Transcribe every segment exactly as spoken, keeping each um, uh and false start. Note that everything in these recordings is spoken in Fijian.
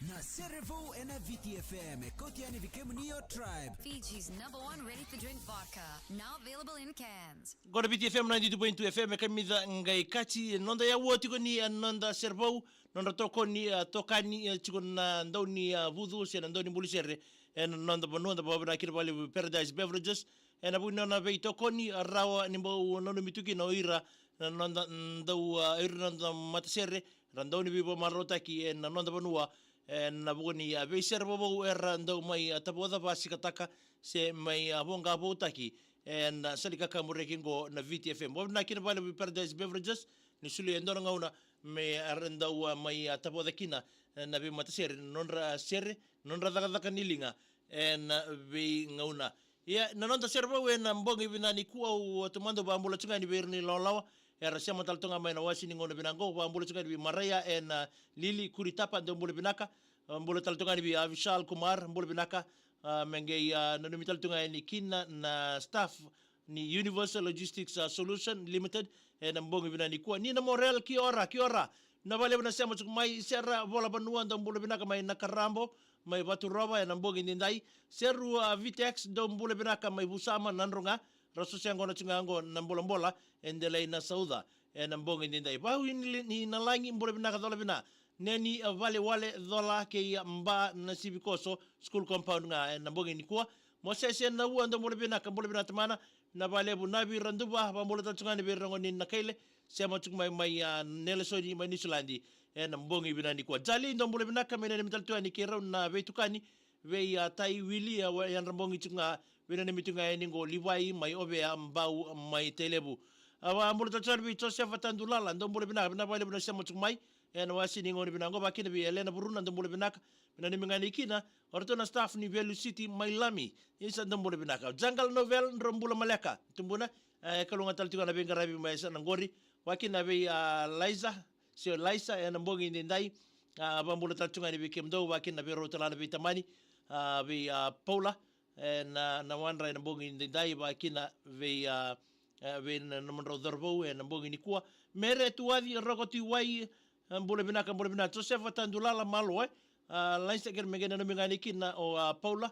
Na sere vou ena Viti F M, e kauti yani vei kemuni o Tribe. Fiji's number one ready-to-drink vodka, now available in cans. Qo na Viti F M ninety-two point two F M, e kamica qai kati, e noda yaua tiko ni, e noda sere vou, nodra tokoni, e tokani, e tiko na dau ni, e vucu, se na dau ni buli sere, e na noda vanua, da vakavinavinaka kina vakalevu Paradise Beverages, e na vuku ni nona veitokoni, e rawa ni bau nanumi tu kina o ira, na noda, mm, dau, e, ira na noda matasere, ra dau ni veivakamarautaki, e na noda vanua, e na vuku ni, e, veisere vovou, era dau mai, e, tavoca vakasikataka, se mai, e, voqa voutaki, e na sali kakabureki qo na Viti F M. Vakavinavinaka kina vakalevu Paradise Beverages, ni solia e dua na gauna, me ra dau, e, mai, e, tavoca kina, e, na veimatasere, nodra sere, nodra cakacaka ni liga, e na veigauna. Ia, na noda sere vou e na bogi vinaka nikua, au, e, taumada au vakabula tu ga yani vei ira na ilawalawa, era sema tale tu ga mai na wasi ni gauna vinaka qo, vakabula tu ga yani vei Maraia, e na Lili Kuritapa, dou bula vinaka, e, bula tale tu ga yani vei, e, Vishal Kumar, bula vinaka, e, me qai, e, nanumi tale tu ga yani kina na staff, ni Universal Logistics, a, Solution Limited, e na bogi vinaka nikua. Nina Morel, kia ora, kia ora. Vinaka vakalevu na sema tiko mai. Sera Volavanua, dou bula vinaka mai Nakarabo, mai Vaturova, e na bogi nidai. Seru, a, Vitex, dou bula vinaka mai Vusama, Nadroga. Ra soso yaqona tiko ga qo na bolabola, e delai na sauca, e na bogi nidai. Vau ni, ni na lagi, bula vinaka cola vina. Neni, a, Valewale, Cola kei, a, Ba na Sivikoso School Compound ga, e na bogi nikua. Mosese Naua, dou bula vinaka, bula vinaka tamana. Vinaka vakalevu Navi Raduva, vakabula tale tu ga yani vei ira na gone ni Nakaile, sema tiko mai, mai, a, Nelesoni, mai Niusiladi, e na bogi vinaka nikua. Jali, dou bula vinaka, me nanumi tale tu yani kei rau na veitukani, vei, a, Tai Wili, a, wa, yadra bogi tiko ga, veinanumi tiko ga yani qo Livai mai Ovea, Bau mai Tailevu. A, vakabula tale tu yani vei Josefa Tadulala, dou bula vinaka, vinaka vakalevu na sema tiko mai, e na wasi ni gauna vinaka qo, vakakina vei Elena Vuruna, dou bula vinaka, veinanumi ga yani kina o ratou na staff ni Value City mai Lami, isa dou bula vinaka. Jungle Novel, drau bula maleka, tubuna, e, kalouga tale tiko na veiqaravi mai sa na qori, vakakina vei, a, Liza, Sio Laisa, e na bogi nidai, a, vakabula tale tu ga yani vei kemudou, vakakina vei rau tale ga na veitamani, a, vei, a, Paula, e na, na wadra e na bogi nidai, vakakina vei, a, e, vei na, na nomudrau cauravou, e na bogi nikua. Mere Tuwaci, Roko Tiwai, e, bula vinaka, bula vinaka. Josefa Tadulala, malo, e. A, Laisa, kere me qai nanumi ga yani kina o, a, Paula.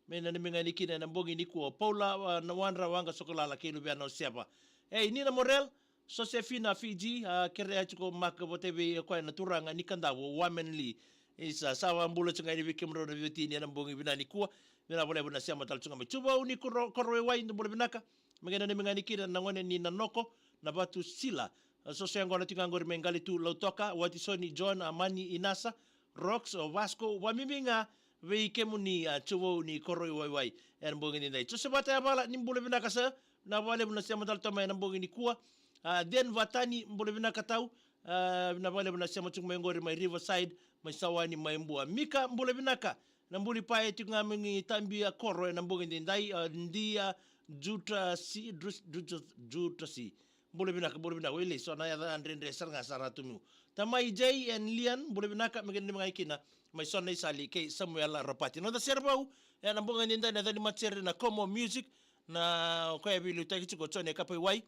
Me nanumi ga yani kina e na bogi nikua o Paula, a, na wadra Waqa Sokolala kei luvena o Seva. Ei, Nina Morel, Josefina Fiji, a, kerea tiko Mark vata vei koya na turaga ni Kadavu, Wamen Lee. Isa, sa vakabula tiko ga yani vei kemudrau na veiwatini e na bogi vinaka nikua. Vinaka vakalevu na sema tale tiko ga mai. Tuvau ni Koro-, Korowaiwai, dou bula vinaka. Me qai nanumi ga yani kina na gone ni Nanoko, na Vatu Sila. A, soso yaqona tiko ga qori mai Qalitu, Lautoka, Watisoni, John, Amani, Inasa, Rox, o Vasco, vakabibi ga vei kemuni, a, Tuvau ni Korowaiwai, e na bogi nidai. Josevata Yavala, ni bula vinaka sir, vinaka vakalevu na sema tale tu mai e na bogi nikua. A, Then Vatani, bula vinaka tau, a, vinaka vakalevu na sema tiko mai qori mai Riverside, mai Sawani, mai Bua. Mika, bula vinaka, na buli pae tiko ga mai Tabia Koro e na bogi nidai, a, Dia Jutasi, Drus-, Drus-, Jutasi. Bula vinaka, bula vinaka. Wele, so na yaca dredre sara ga sara tu niu. Tamai J and Lian, bula vinaka, me qai nanumi ga yani kina mai Sona Isali kei Samuela Rapati. Noda sere vou e na bogi nidai, na yaca ni matasere na Como Music, na koya e veiliutaki tiko o Jone Kapaiwai,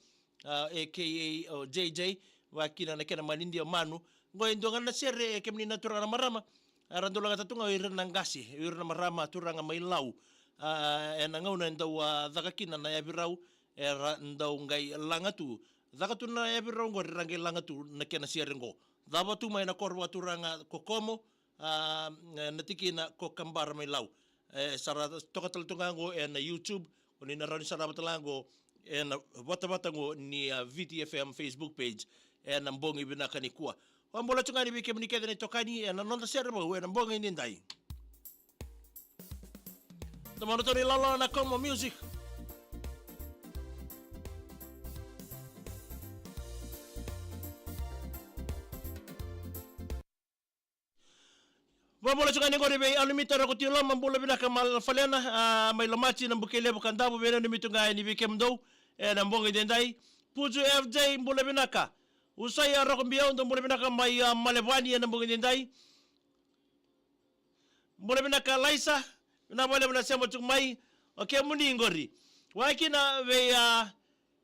a, A K A o J J, vakakina na kena manidia o Manu. Qo e dua ga na sere, e, kemuni na turaga na marama, era dau lagata tu ga o ira na qase, o ira na marama turaga mai Lau. A, e na gauna e dau, a, caka kina na yavi rau, era dau qai laga tu. Caka tu na yavi rau qori, ra qai laga tu na kena sere qo. Cava tu mai na koro vakaturaga ko Komo, a, na tikina ko Kabara mai Lau. E, sa ra toka tale tu ga qo e na YouTube, o ni na rawa ni sarava tale ga qo e na vatavata qo ni, a, Viti F M Facebook page e na bogi vinaka nikua. Vakabula tu ga yani vei kemuni kece na itokani e na noda sere vou e na bogi nidai. Tomana toni lala na Como Music. Vabula tu ga ni qori vei Alumita Roko Tui Loma, bula vinaka Malafalena, a, mai Lomaji, Nabukelevu, Kadavu, vei nanumi tu ga yani vei kemudou ena bogi edaidai. Puju F J, bula vinaka. Usai a Roko Biau, dou bula vinaka mai, a, Malevani ena bogi edaidai. Bula vinaka Laisa, vinaka vakalevu na sema tiko mai. O kemuni qori. Vakakina vei, a,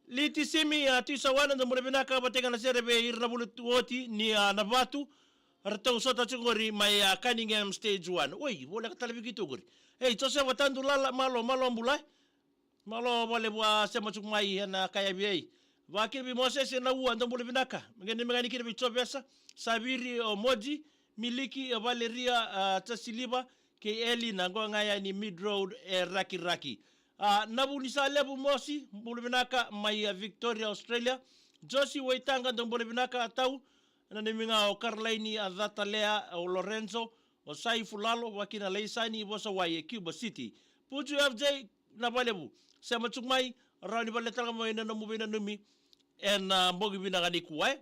Liti Simi, a, Tui Sawana, dou bula vinaka, vata kei na sere vei ira na vuli tu oti ni, a, na vatu. Ratou sota tiko qori mai, a, Cunningham Stage One. Oi, voleka tale vei keitou qori. Ei, Josefa Tadulala, malo, malo bula. Malo vakalevu a sema tiko mai ena ka yavi ei. Vakakina vei Mosese na ua, dou bula vinaka. Me qai nanumi ga yani kina vei Jovesa, Saviri, o Moji, Miliki, o Valeria, a, Jasiliva, kei Elina, qo ga yani Mead Road e Rakiraki. A, Navunisalevu Mosi, bula vinaka mai, a, Victoria, Australia. Josi Waitaqa, dou bula vinaka a tau. Nanumi ga o Karolaini, a, Catalea, o Lorenzo, o Sai Fulalo, vakakina Laisani Vosawai e Cuba City. Puju F J, vinaka vakalevu. Sema tiko mai, rawa ni vale tale ga mai na nomu veinanumi ena, a, bogi vinaka nikua, e.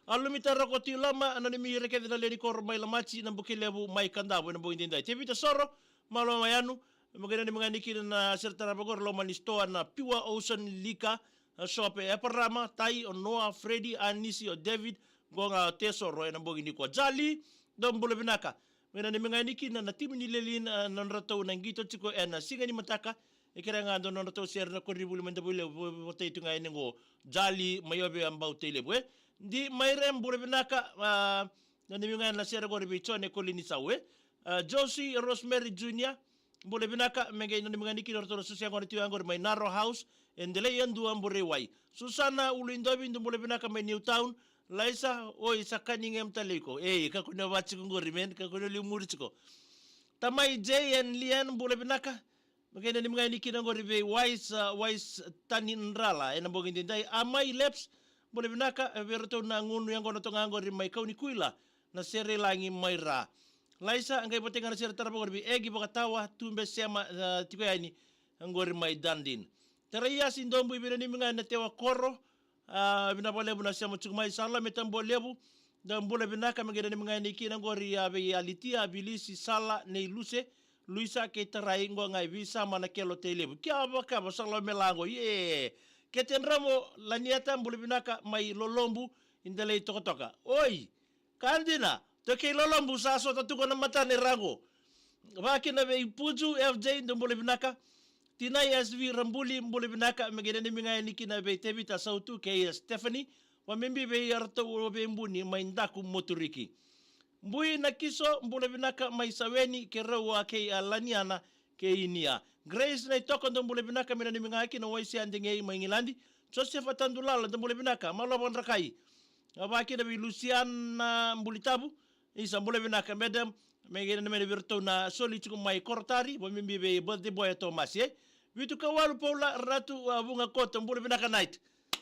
Alumita Roko Tui Loma, nanumi ira kece na lewe ni koro mai Lomaji, Nabukelevu, mai Kadavu ena bogi edaidai. Tevita Soro, malo mai Yanu, me qai nanumi ga yani kina na sere tarava qori loma ni sitoa na Pure Ocean Liquor, a, Shop e Eparama, Tai, o Noa, Fredi, Anisi, o David, qo ga o Tesoro ena bogi nikua. Jali, dou bula vinaka. Me nanumi ga yani kina na timi ni Lelin, a, nodratou na qito tiko ena siga ni mataka. E kerea ga dou nodratou sere na koronivuli mai Davuilevu, vo-, votai tu ga yani qo. Jali mai Ovea, Bautailevu, e. Di mai Rem, bula vinaka, a, nanumi ga na sere qori vei Jone Kolinisau, e. A, Josie Rosemary Junior, bula vinaka, me qai nanumi ga yani kina ratou na susu yaqona tiko yaqori mai Naro House, e Delai Yadua, Bureiwai. Susana Uluidovi, dou bula vinaka mai Newtown. Laisa, oi, sa Cunningham tale iko. Ei, kakua ni o vaka tiko qori, man, kakua ni o liumuri tiko. Tamai J and Lian, bula vinaka. Me qai nanumi ga yani kina qori vei Wise, a, Wise Tanidrala ena bogi edaidai. Amai Leps, bula vinaka, e, vei iratou na gunu yaqona toka ga qori mai Kaunikuila, na Serelagi mai Ra. Laisa, qai vata ga na sere tarava qori vei Egi Vakatawa, Tube Sema, a, tiko yani qori mai Dundee. Taraiasi Dobui, vei nanumi ga na Tewa Koro, a, vinaka vakalevu na sema tiko mai. Salome Tabualevu, dou bula vinaka, me qai nanumi ga yani kina qori, a, vei Alitia, Vilisi, Sala, nei Luse, Luisa kei Tarai, qo ga i Visama, Nakelo, Tailevu. Kevaka, Salome Lago, ie. Kete Dramo, Lanieta, bula vinaka mai Lolobu, i Delai Tokatoka. Oi, ka dina, Tokei Lolobu sa sota tu qo na matana i ra qo. Vakakina vei Puju F J, dou bula vinaka. Tinai S V Rabuli, bula vinaka, me qai nanumi ga yani kina vei Tevita Sautu kei Stephanie, vakabibi vei iratou o Veibuni mai Daku, Moturiki. Bui Nakiso, bula vinaka mai Saweni, keirau a kei a Laniana kei Inia. Grace Naitoko, dou bula vinaka, me nanumi ga kina o Waisea Degei mai Igiladi. Josefa Tadulala, dou bula vinaka, Malova Drakai. A, vakakina vei Lusiana Bulitavu, isa, bula vinaka madam, me qai nanumi yani vei iratou na soli tiko mai Korotari, vakabibi vei birthday boy o Tomasi, e. Vitu Kawalu Paula, Ratu, a, Vuga Koto, bula vinaka night.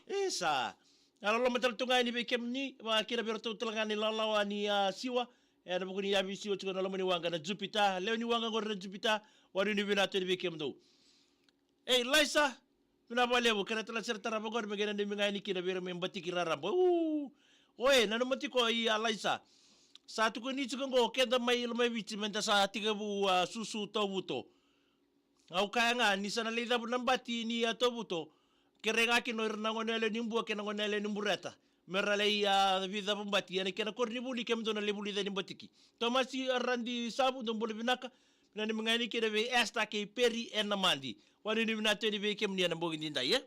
Isa. A, loloma tale tu ga yani vei kemuni, vakakina vei iratou tale ga na ilawalawa ni, a, siwa, ena vuku ni yavi siwa tiko ena loma ni waqa na Jupiter, lewe ni waqa qori na Jupiter, vakanuinui vinaka tu yani vei kemudou. Ei, Laisa, vinaka vakalevu, kerea tale na sere tarava qori, me qai nanumi ga yani kina vei ira mai Batiki, Raraba. U, oe, nanuma tiko i, a, Laisa. Sa tukuni tiko qo, keda mai Lomaiviti, meda sa tekivu, a, susu tauvuto. Au kaya ga, ni sa na lai cavu na bati ni, a, tauvuto, kerei ga kina o ira na gone yalewa ni Bua kei na gone yalewa ni Bureta. Me ra lai, a, veicavubati ena kena koronivuli, kemudou na lai vulica ni Batiki. Tomasi Radi Savu, dou bula vinaka. Nanumi ga yani kina vei Esther kei Peri ena Madi. Vakanuinui vinaka tu yani vei kemuni ena bogi edaidai, e.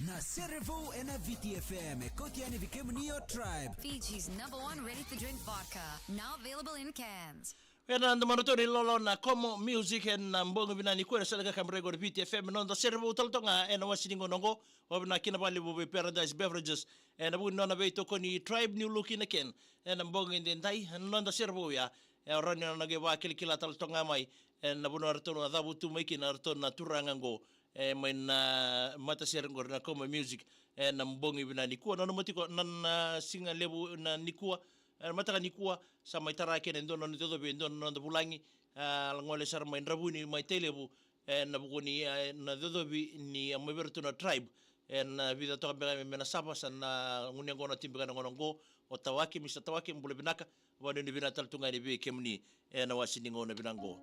Na Sere Vou ena Viti F M, e kauti yani vei kemuni o Tribe. Fiji's number one ready-to-drink vodka, now available in cans. Ena domona tu ni lolo na Como Music ena bogi vinaka nikua, na sala ka kamera qori Viti F M, noda sere vou tale toka ga ena wasi ni gauna oqo. Vakavinavinaka vakalevu vei Paradise Beverages ena vuku ni nona veitokoni Tribe New Look in a Can ena bogi edaidai, ena noda sere vou ya. E rawa ni na qai vakilakila tale toka ga mai, e, na vanua ratou na cavutu mai kina ratou na turaga qo, e, mai na matasere qori na Kauma Music, e, na bogi vinaka nikua. Na nona matiko, na, na siga levu na nikua, e, mataka nikua, sa mai tara kina e dua na nona cocovi, e dua na noda vulagi, e, gole sara mai Dravuni, mai Tailevu, e, na vuku ni, e, na cocovi ni, e, mai vei ratou na tribe, e, na vica toka beka me na sava, sa na gunu yaqona tiko beka na gauna qo, o Tawake, Misa Tawake, bula vinaka, vakanuinui vinaka tale tu ga yani vei kemuni, e, na wase ni gauna vinaka qo.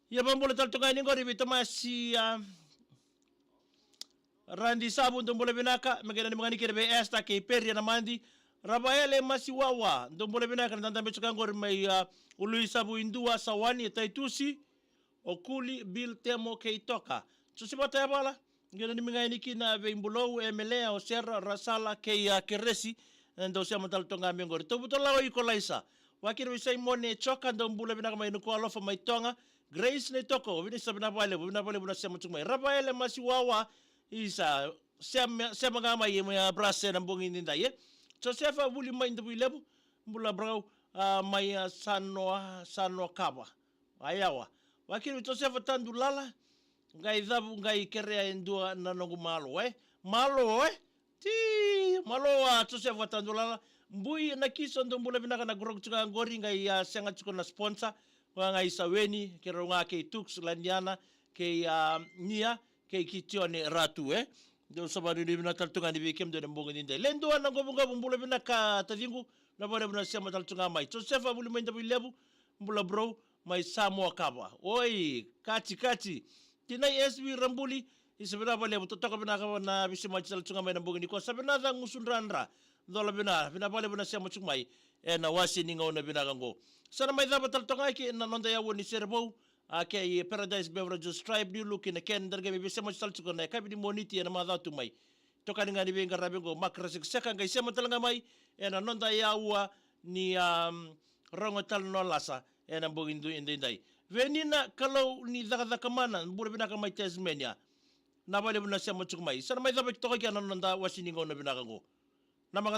Ia vakabula tale tu ga yani qori vei Tomasi, a, Radi Savu, dou bula vinaka, me qai nanumi ga yani kina vei Esther kei Peri ena Madi. Ravaele Masiwawa, dou bula vinaka, na dadabe tu ga qori mai, a, Uluisavu i Dua, Sawani, e Taitusi, o Kuli, Bill, Temo kei Toka. Josefa Tayavala, qai nanumi ga yani kina vei Bulou, Emelea, o Sera, Rasala kei, a, Keresi, e, dou sema tale toka ga mai qori. Tovuta Lawa, Ikolaisa, vakakina vei Saimone Joka, dou bula vinaka mai Nukualofa mai Toga. Grace Naitoko, vinaka, sa vinaka vakalevu, vinaka vakalevu na sema tu mai. Ravaele Masiwawa, isa, sema, sema ga mai, mai, a, Brase na bogi nidai, e. Josefa Vuli mai Davuilevu, bula bro, a, mai, a, Sanoa, Sanoa Kava. A yawa. Vakakina vei Josefa Tadulala, qai cavu, qai kerea e dua na noqu malo, e. Malo, e. Ti, malo a Josefa Tadulala. Bui na Kiso, dou bula vinaka, na grogu tiko ga qori, qai, a, sega tiko na sponsor. Koya ga i Saweni, keirau ga kei Tux, Laniana, kei, a, Nia, kei Kitione Ratu, e. Dou sa vakanuinui vinaka tale tu ga yani vei kemudou ena bogi nidai. Le dua na Qovuqovu, bula vinaka taciqu, na vakalevu na sema tale tu ga mai. Josefa Vuli mai Davuilevu, bula bro, mai Samoa Kava. Oi, kati, kati. Tinai S V Rabuli, isa vinaka vakalevu, totoka vinaka na veisemati tale tu ga mai na bogi nikua. Sa vinaka Gusudradra, cola vinaka, vinaka vakalevu na sema tu mai ena wase ni gauna vinaka qo. Sa na mai cava tale toka ga kina noda yaua ni sere vou, a, kei Paradise Beverages Tribe, New Look in a Can, da qai mai veisemati tale tiko na yakavi ni Moniti ena macawa tu mai. Tokani ga ni veiqaravi qo, Mark Rasekiseka, qai sema tale ga mai ena noda yaua ni, um, Rogo Tale Na Lasa ena bogi edaidai. Venina Kalou ni Cakacaka Mana, bula vinaka mai Tasmania. Na vakalevu na sema tiko mai. Sa na mai cava toka kina na noda wase ni gauna vinaka qo. Na maka